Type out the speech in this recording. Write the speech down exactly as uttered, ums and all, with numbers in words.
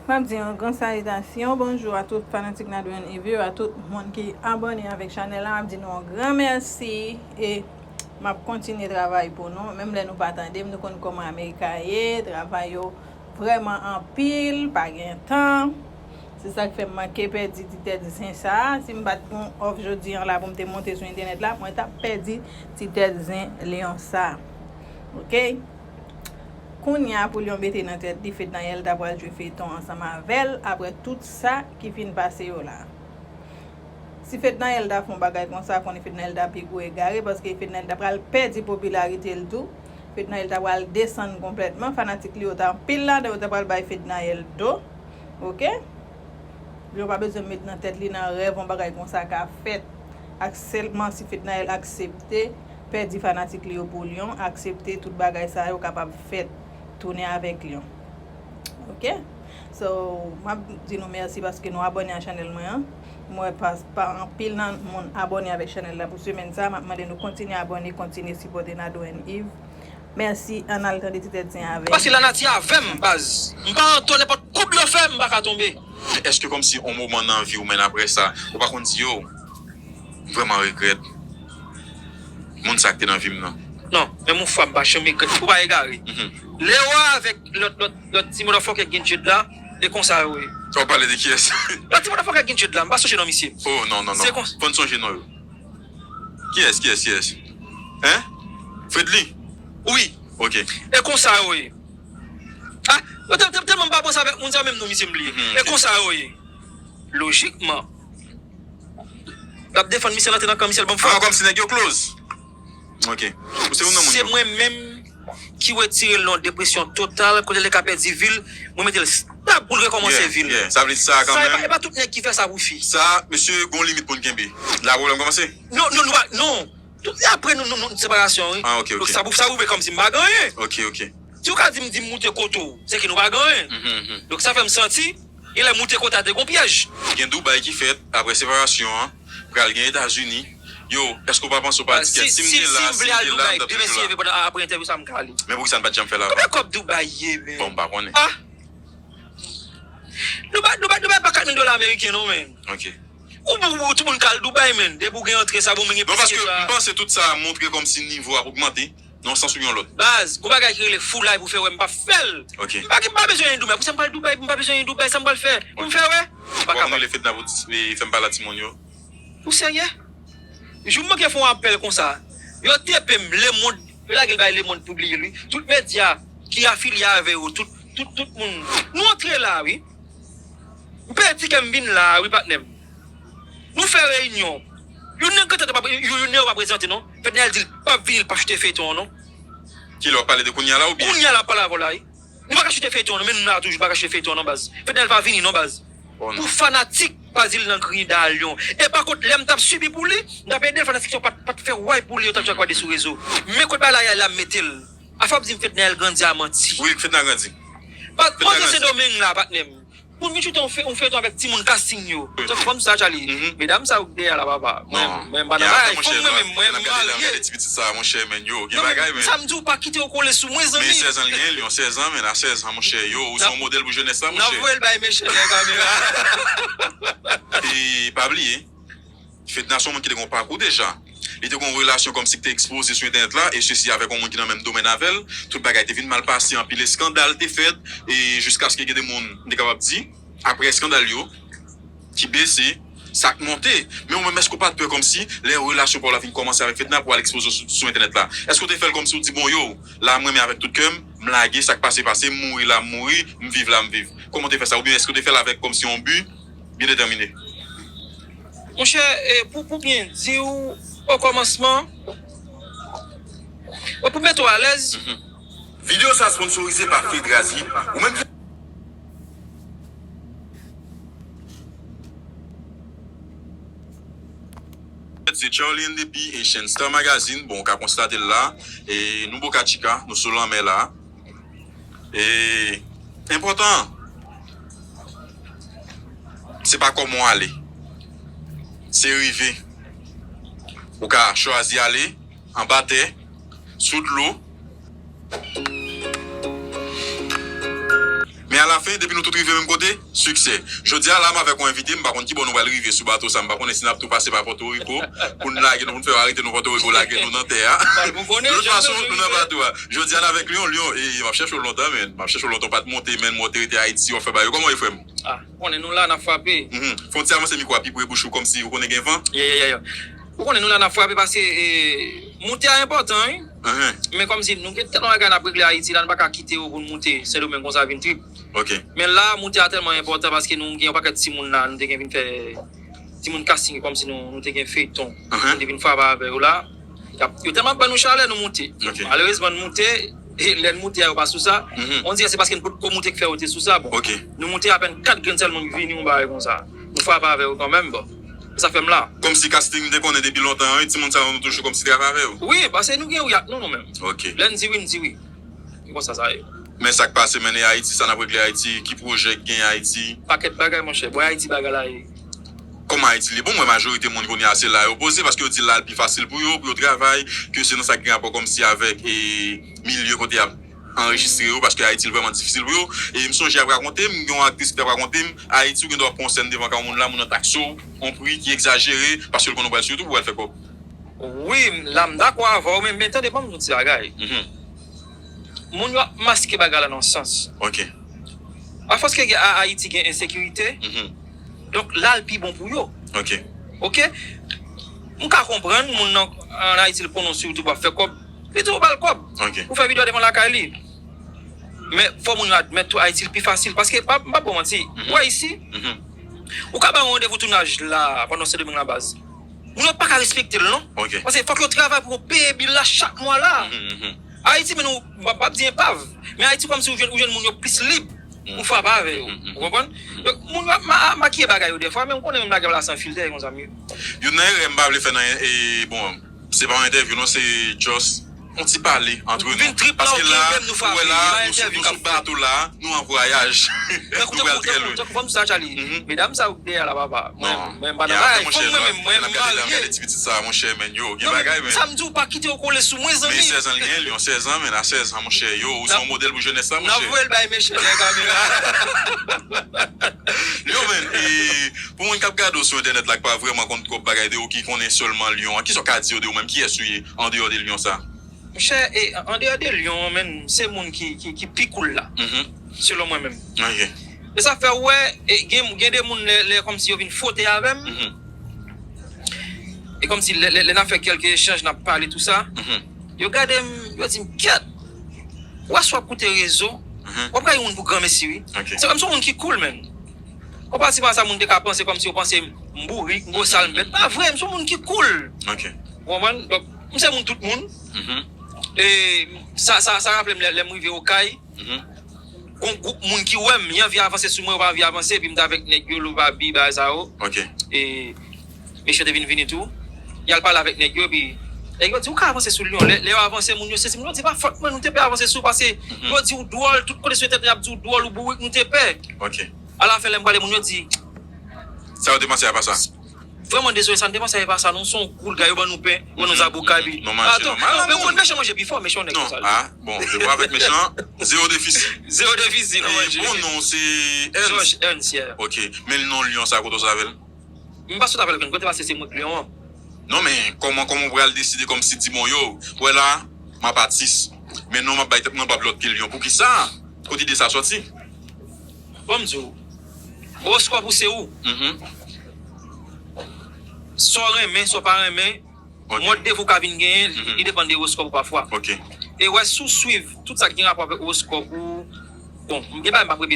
M ap di yon gran salitasyon, bonjou a tout fanatik Nadwen Evil, a tout moun ki abòne avèk chanèl la. M ap di nou yon gran mèsi e m ap kontinye travay pou nou. Menm lè nou pa tande m, nou konn kòman Amerika ye, travay yo vrèman anpil, pa gen tan. Se sa k fè m manke pèdi ti tèt zen sa a. Si m pa t gon off jodi a la pou m te monte sou entènèt la, mwen t ap pèdi ti tèt zen lyon sa a. Oke? Kounye a pou Lyon mete nan tèt li, Fednaelle ta pral jwe feyton ansanm avè l, apre tout sa ki fin pase yo la. Si Fednaelle ta fè yon bagay konsa, konnen Fednaelle ta pi gwo egare, paske Fednaelle ta pral pèdi popilarite l tou. Fednaelle ta pral desann konplètman, fanatik li yo ta anpil ladan, yo ta pral bay Fednaelle do. Oke? Lyon pa bezwen met nan tèt li nan rèv yon bagay konsa ka fèt. Ak sèlman si Fednaelle aksepte pèdi fanatik li yo pou Lyon, aksepte tout bagay sa yo kapab fèt, tounen avèk Lyon. Oke? So, m ap di nou mèsi paske nou abòne a chanèl mwen an. M wè pa, pa anpil nan moun abòne avèk chanèl la pou semèn sa. M ap mande nou kontinye abòne, kontinye sipòte Nadwen Eve. Mèsi, ann al tande ti tèt zen avè m. Paske lanati avè m, baz. M pa antò nenpòt koub yo fè, m pa ka tonbe. Men èske kòmsi on moman nan vi w, men apre sa, ou pa konn di, yo, m vrèman regrèt moun sa k te nan vi m nan? Non, menm yon fwa m pa janm regrèt. Ou pa egare. Mhm. Lè w avèk lòt, lòt, lòt ti motherfucker gen djed la, e konsa yo ye. Sa w pale de kiyès? Lòt ti motherfucker gen djed la, m pa sonje non misye. Oh, non, non, non. Se konsa. Fò n sonje non yo. Kiyès, kiyès, kiyès? Hein? Fredly? Wi. Ok. E konsa yo ye. Ah, yo te, te, tèlman m pa panse avèk moun sa menm non misye m bliye. Mhm, e ok. Konsa yo ye. Lojikman, l ap defann misye, l antre nan kan misye, l ban m fòs. Ah, kòmsi nèg yo close. Ok. Ou se youn nan moun yo. Se mwen menm ki retire l nan depresyon total, kote l te ka pèdi vi l, mwen mete l stab pou l rekòmanse vi l. Yeah, yeah. Sa vle di sa kanmenm. Sa, e pa, e pa tout nèg ki fè sa pou fi. Sa, mesye, gon limit pou n kenbe. La pwoblèm kòmanse. Non, non, nou pa, non. Tout, apre nou, nou, nou, separasyon, wi. Ah, ok, ok. Donk, sa pou, sa pou vle kòmsi m pa gen anyen. Ok, ok. Si w ka di m, di m moute kote w, se ke nou pa gen anyen. Mhm, mhm. Donk, sa fè m santi, genlè moute kote a te gon pyèj. Gen Dubai ki fèt apre separasyon an, pral gen Etazini. Yo, èske w pa panse w pa di kèt, si m te la, si m te la, m t ap toujou la. Demen si Dye vle, pandan, apre entèvyou sa, m ka ale. Men poukisa n pa t janm fè l avan? Konbyen kòb Dubai ye, men? Bon, m pa konnen. Ah! Dubai, Dubai, Dubai pa kat mil dola ameriken, non, men. Ok. Ou, ou, ou, tout moun ka al Dubai, men. Depi w gen antre sa, bon, men gen plis ke sa. Non, paske m panse tout sa montre kòmsi nivo a ap ogmante. Nan yon sans oubyen yon lòt. Baz, gon bagay ki rele foulay pou fè wè m pa fè l. Ok. M pa, m pa bezwen anyen Dubai. Pou sa m pral Dubai, m pa bezwen anyen Dubai, sa m pral fè? Pou m fè wè? M pa kapab. Ou ap rele Fedna pou di, e, fè m pale a timoun yo. Ou serye? Jou m manke fè yon apèl konsa. Yo tepe m, Lemond, yo lage l bay Lemond pibliye l, wi. Tout medya ki afilye avè yo, tout, tout, tout moun. Nou antre la, wi. M peye tikè m vin la, wi, patnè m. Nou fè reyinyon. Youn nan grantèt yo pa, yo, youn nan yo pa prezante, non. Fednaelle di l p ap vini, l p ap choute feyton an, non. Kilè w ap pale de kounye a la oubyen? Kounye a la, m ap pale avè w la, wi. Nou pa ka choute feyton an, non, men nou la toujou, nou pa ka choute feyton an, non, baz. Fednaelle pa vini, non, baz. Oh, non. Pou fanatik Pazil nan griyen da Lyon. E pa kont, lè m t ap sibi pou li, m t ap ede l, fanatik yo pa t, pa t fè way pou li, yo t ap chak gade sou rezo. Men kot bagay la ye a, la m mete l. Afè w ap di m Fednaelle grandi a manti. Wi, Fedna grandi. Pa, Fedna grandi. Sendomeng la, patnè m. Pou n vin choute yon fe-, yon feyton avèk timoun casting yo. Wi. Tankou fanm sa, Charlie. Mhm. Medam sa yo k dèyè la, papa. Mwen, non, mwen pa nan bagay. Fò mwen menm, mwen marye. Ti pitit sa, monchè, men yo, gen bagay, men. Sa m di w, pa kite yo kole sou mwen, zanmi. Men sèz an l gen, Lyon, sèz an, men a sèz an, monchè, yo, ou se yon modèl pou jenès la, monchè. N ap voye l bay mechan dèyè kamera. E pa bliye, Fedna se yon moun ki te gen yon pakou deja. Li te gen yon relasyon kòmsi ki te ekspoze sou entènèt la, e sesi avèk yon moun ki nan menm domèn avè l. Tout bagay te vin mal pase, anpil eskandal te fèt, e jiskaske gen de moun, m te kapab di, apre eskandal yo, ki bese, sa k monte. Men ou menm, èske w pa t pè kòmsi lè relasyon pa w la fin kòmanse avèk Fedna pou w al ekspoze w sou, sou entènèt la? Èske w te fè l kòmsi w di, bon, yo, la, m renmen avèk tout kè m, m lage, sa k pase, pase, m mouri la, m mouri, m viv la, m viv? Kòman w te fè sa? Oubyen èske w te fè l avèk kòmsi yon bi byen detèmine? Monchè, e, pou, pou byen di w, okòmansman, pou mete w alèz. Mhm. Videyo sa sponsorize pa Fedrazi. Ou menm ki Se Charlie and the P, Haitian Star Magazine. Bon, ou ka konstate l la. E nou Boca Chica, nou sou lanmè la. E enpòtan an, se pa kòman w ale. Se rive. Ou ka chwazi ale anba tè, sou dlo. Men Alafen, depi nou tout rive menm kote, siksè. Jodi a la, m avèk yon envite, m pa konn ki bò nou pral rive sou bato sa, m pa konnen si n ap tou pase pa Pòtoriko, pou n lage nou, pou n fè yo arete nou Pòtoriko, lage nou nan tè a. De tout fason, nou nan bato a. Jodi a, n avèk Lion, Lion, e, m ap chèche w lontan, men. M ap chèche w lontan, w pa t monte, men, m wè w te rete Ayiti, w ap fè bagay yo. Kòman w ye, frè m? Ah, ou konnen nou la, n ap frape. Mhm. Fon ti avanse mikwo a pi pre bouch ou, kòmsi ou konnen gen van. Yeah, yeah, yeah, yeah. Ou konnen nou la, n ap frape paske, e, moute a enpòtan, wi. Mhm. Men kòmsi nou gen tèlman bagay n ap regle Ayiti la, nou pa ka kite yo pou n moute Sendomeng konsa vin trip. Ok. Men la, moute a tèlman enpòtan paske nou gen yon pakèt timoun la, nou te gen vin fè timoun casting kòmsi nou, nou te gen feyton. Mhm. Nou te vin frape avè yo la. Y ap, yo tèlman ap ban nou chalè, nou moute. Ok. Malerezman, nou moute, e lè n moute a, yo pa sou sa. Mhm. On dirè se paske n potko moute k fè yo te sou sa. Bon, ok, nou moute apèn kat grenn sèlman k vini, yon bagay konsa. Nou frape avè yo kanmenm, bon. Sa fè m la. Kòmsi casting te konnen depi lontan, wi, timoun sa yo nou toujou kòmsi travay avè yo. Wi, paske nou gen wi ak nou, nou menm. Ok. Lè n di wi, n di wi. E konsa sa ye. Men sa k pase, men e Ayiti, sa n ap regle Ayiti, ki pwojè k gen Ayiti? Pakèt bagay, monchè. Bò Ayiti bagay la ye. Kòman Ayiti li? Bon, mwen majorite moun kounye a se la yo poze, paske yo di la l pi fasil pou yo, pou yo travay, ke se nan sa k gen rapò kòmsi avèk, e, milye kote y ap anrejistre yo, paske Ayiti l vrèman difisil pou yo. E m sonje y ap rakonte m, gen yon aktris ki t ap rakonte m, Ayiti ou gen dwa pran yon sèn devan kay yon moun la, moun nan takse w yon pri ki egzajere, paske l konnen w pral sou YouTube, w pral fè kòb. Wi, la m dakò avè w, men, men tande, ban m di w ti bagay. Mhm. Moun yo ap maske bagay la nan sans. Ok. Afòs ke gen, A-, Ayiti gen ensekirite, mhm, donk la l pi bon pou yo. Ok. Ok? M ka konprann moun nan ann Ayiti l konnen w sou YouTube w ap fè kòb, li di w ba l kòb. Ok. Ou fè videyo devan lakay li. Men fò moun yo admèt tou Ayiti l pi fasil. Paske, pa, m p ap ba w manti, mhm, ou wè isi, mhm, ou ka ba yon randevou tounaj la, pandan Sendomeng la baz. Moun yo pa ka respekte l, non. Ok. Paske fòk yo travay pou yo peye bil la chak mwa la. Mhm, mhm. Ayiti, men nou, m ap, m ap di enpav. Men Ayiti, kòmsi ou jwenn, ou jwenn moun yo plis lib. Mhm. Ou frape avè yo. Mhm, mhm. Ou konprann? Mhm. Donk, moun yo ap ma-, makiye bagay yo dèfwa, men ou konnen menm lagè la san filtè, konsa m ye. Youn nan erè m pa vle fè nan, e, bon, se pa yon entèvyou, non, se just yon ti pale antre nou. Vin trip la, paske ok, la, menm nou frape, nou wè la, nou sou, nou sou bato la, nou an vwayaj. Nou pral trè lwen. Tankou, tankou, tankou, tankou, tankou, tankou, tankou, tankou, tankou, tankou, tankou, tankou, tankou, Non. Mwen, mwen pa nan bagay. Fò mwen menm, mwen, mwen marye. Gade ti pitit sa, monchè, men yo, gen bagay, men. Sa m di w, pa kite yo kole sou mwen, zanmi. Men sèz an l gen, Lion, sèz an, men a sèz an, monchè, yo, ou se yon modèl pou jenès la, monchè. N ap voye l bay mechan dèyè kamera. Lion, men, e, pou moun k ap gade w sou entènèt la, k pa vrèman konn twòp bagay de ou, ki konnen sèlman Lion an, kisa w ka di yo de ou menm? Kiyès ou ye, andeyò de Lion sa? Monchè, e, andeyò de Lion an, menm, se moun ki, ki, ki pi cool la. Mhm. Selon mwen menm. Ok. E sa fè w wè, e, gen, gen de moun lè, lè kòmsi yo vin fwote avè m. Mhm. E kòmsi lè, lè, lè n ap fè kèlke echanj, n ap pale tou sa. Mhm. Yo gade m, yo di m, "Kyèt, w ap koute rezo, mhm, w ap rayi moun pou granmesi, wi." Ok. Se kòm se yon moun ki cool, menm. Konparativman a sa, moun te ka panse kòmsi yo panse m bourik, m gwo sal m pèt. Pa vre, m se yon moun ki cool. Ok. Ou konprann? Donk, m se moun tout moun. Mhm. E sa, sa, sa raple m lè, lè m rive Okay. Mhm. Gon gwoup moun ki wè m, y anvi avanse sou mwen, yo pa anvi avanse, epi m t avèk nèg yo, Louvabi, bagay sa yo. Ok. E mesye te vin vini tou. Y al pale avèk nèg yo, epi nèg yo di, "Ou ka avanse sou Lion." Lè, lè yo avanse, moun yo sezi, moun yo di, "Pa fòt mwen, nou te pè avanse sou ou, paske, mhm, yo di w dwòl, tout kote sou entènèt, y ap di w dwòl, ou bourik, nou te pè." Ok. Alafen, lè m prale, moun yo di, Sa yo te panse a pa sa? Vrèman dezole, sa n te panse a pa sa, non, se yon kou l gade, yo ban nou pen, yo ban nou zaboka, epi. Non, manje nòmal la, men moun mechan manje pi fò, mechan nèg konsa. Ah, bon, depi avèk mechan, zéro déficit. Zéro déficit, non, manje. Bon, non, se Ernst. George Ernst, yeah. Ok, men non Lion sa, kote w sot avè l? M pa sot avè l okenn kote, paske se mwen k Lion an. Non, men kòman, kòman w pral deside kòmsi di, bon, yo, wè la, m ap atis, men non, m ap bay tèt mwen bab lòt ke Lion. Poukisa? Kote ide sa sòti? Bon, m di w, owoskòp ou se ou. Mhm. Sa w renmen, sa w pa renmen, ok, mòd de vi w ka vin genyen, mhm, li depann de owoskòp ou pafwa. Ok. E wè, si w swiv tout sa ki gen rapò avèk owoskòp ou, bon, m gen bagay m p ap repete.